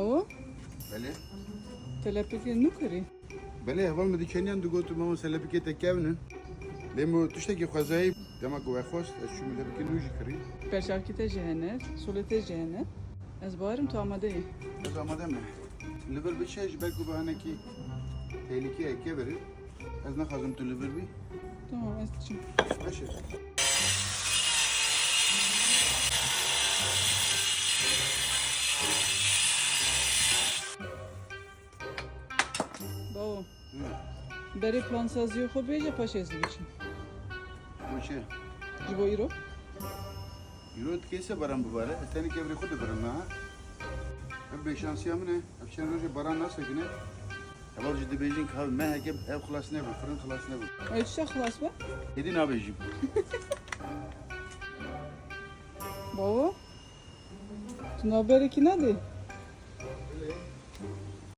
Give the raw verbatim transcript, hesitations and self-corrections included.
O, Belê. telepikê nû kirî. Belê, heval min dikeniyan digot, mama, telepikê te kevn in. Lê min tiştekî xwezayî, dema ku we xwest, ez çûm telepikê nû jî kirî. Perçavkî te jî hene, solê te jî hene. Ez bawerim tu amade yî. Ez amade me. Li vir biçe ji ber ku bi hinekî tehlîkeyeke verin. Ez naxwazim tu li vir bî. Tamam, ez diçim. Baş e. Bawo. Berê plansaziyê xwe bêje, paşê ez diçim. Boçe. Ji bo îro? Îro dikê se baran bibare, ez tenê kevirê xwe dibirim ha. Ev bêşansiya min e. Ev çend rojê baran nasekine. Heval jî dibêjin ka meheke ev xilas nebû, firin xilas nebû. Ay, çişa xilas be? Êdî nabêjim. Bawo. Tu navberekî nadê?